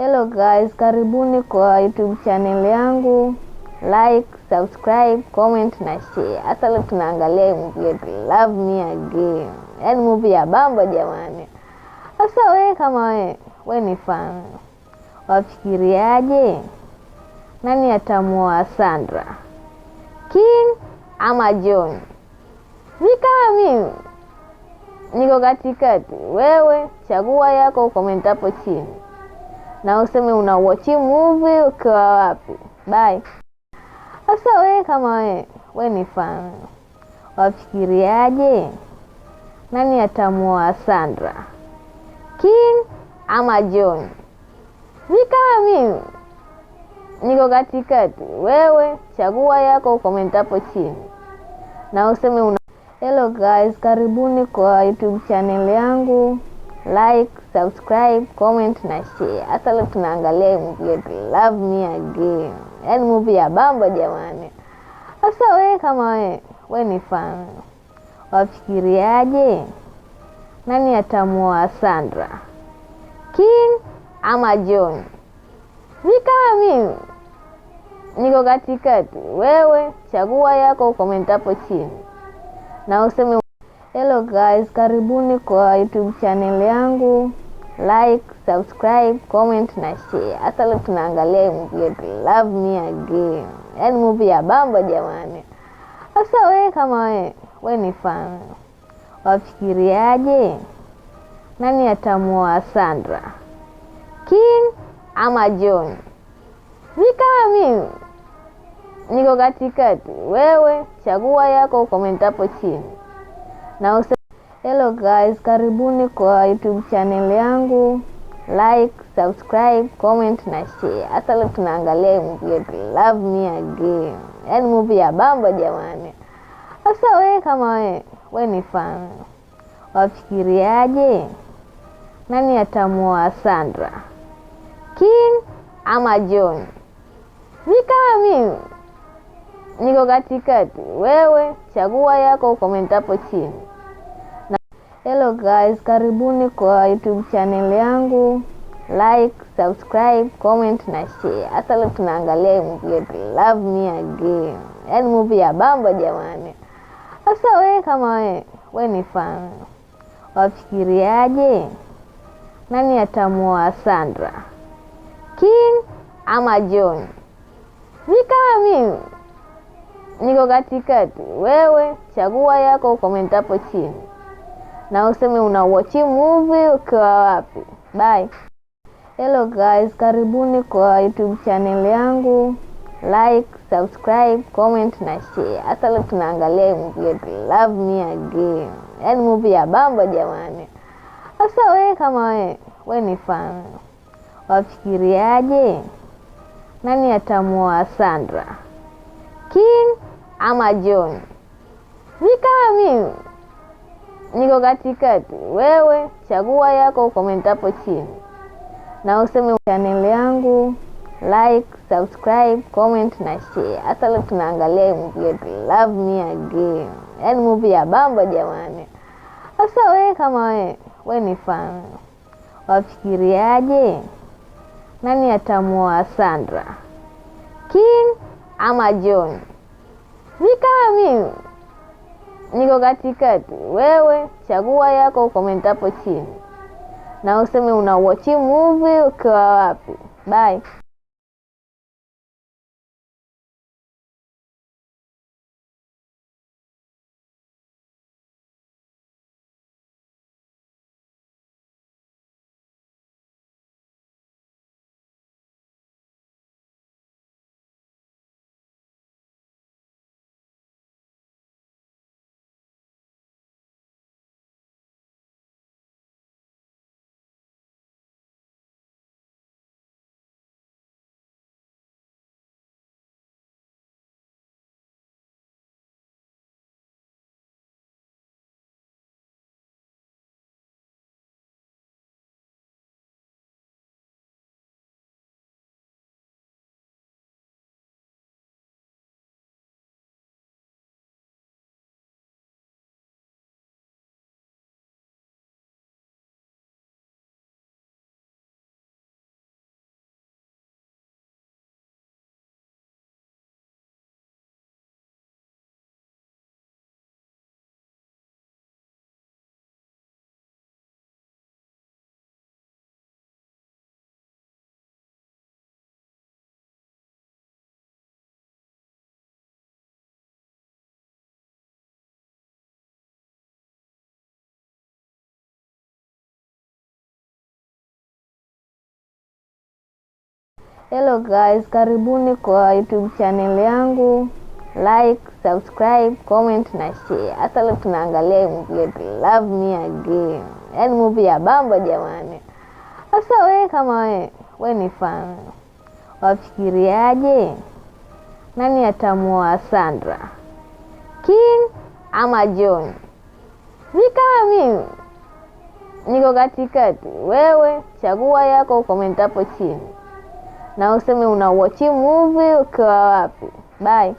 Hello guys, karibuni kwa YouTube channel yangu. Like, subscribe, comment na share. Hasa leo tunaangalia hii movie yetu Love Me Again. Yaani movie ya bamba jamani. Sasa we kama we ni fan, wafikiriaje? Nani atamuoa Sandra? King ama John? Mi kama mimi niko katikati. Wewe chagua yako, comment hapo chini na useme una watch movie ukiwa wapi. Bye. Sasa we kama we ni fan, wafikiriaje? Nani atamuoa Sandra? King ama John? Mi kama mimi niko katikati. Wewe chagua yako, comment hapo chini na useme una. Hello guys, karibuni kwa YouTube channel yangu. Like, subscribe, comment na share. Hasa leo tunaangalia hii movie yetu Love Me Again. Yaani movie ya bamba jamani. Sasa we kama we ni fan, wafikiriaje? Nani atamuoa Sandra? King ama John? Mi kama mimi niko katikati. Wewe chagua yako, comment hapo chini na useme. Hello guys, karibuni kwa YouTube channel yangu. Like, subscribe, comment na share. Hasa leo tunaangalia hii movie yetu Love Me Again. Yaani movie ya bamba jamani. Sasa we kama we ni fan, wafikiriaje? Nani atamuoa Sandra? King ama John? Mi kama mimi niko katikati. Wewe chagua yako, comment hapo chini na useme. Hello guys, karibuni kwa YouTube channel yangu. Like, subscribe, comment na share. Hasa leo tunaangalia hii movie yetu Love Me Again. Yaani movie ya bamba jamani. Sasa we kama we ni fan, wafikiriaje? Nani atamuoa Sandra? King ama John? Mi kama mimi niko katikati. Wewe chagua yako, comment hapo chini. Hello guys, karibuni kwa YouTube channel yangu. Like, subscribe, comment na share. Hasa leo tunaangalia hii movie yetu Love Me Again. Yaani movie ya bamba jamani. Sasa we kama we ni fan, wafikiriaje? Nani atamuoa Sandra? King ama John? Mi kama mimi niko katikati. Wewe chagua yako, comment hapo chini na useme una watch movie ukiwa wapi. Bye. Hello guys, karibuni kwa YouTube channel yangu. Like, subscribe, comment na share. Hasa leo tunaangalia hii movie yetu Love Me Again. Yaani movie ya bamba jamani. Sasa we kama we ni fan, wafikiriaje? Nani atamuoa Sandra? King ama John? Mi kama mimi niko katikati. Wewe chagua yako, comment hapo chini na useme channel yangu. Like, subscribe, comment na share. Hasa leo tunaangalia hii movie yetu Love Me Again. Yaani movie ya bamba jamani. Sasa we kama we ni fan, wafikiriaje? Nani atamuoa Sandra? King ama John? Mi kama mimi niko katikati. Wewe chagua yako, comment hapo chini na useme una watch movie ukiwa wapi. Bye. Hello guys, karibuni kwa YouTube channel yangu. Like, subscribe, comment na share. Hasa leo tunaangalia hii movie yetu Love Me Again, yaani movie ya bamba jamani. Sasa we kama we ni fan, wafikiriaje? Nani atamuoa Sandra, King ama John? Mi kama mimi niko katikati. Wewe chagua yako, comment hapo chini na useme una watch movie ukiwa wapi. Bye.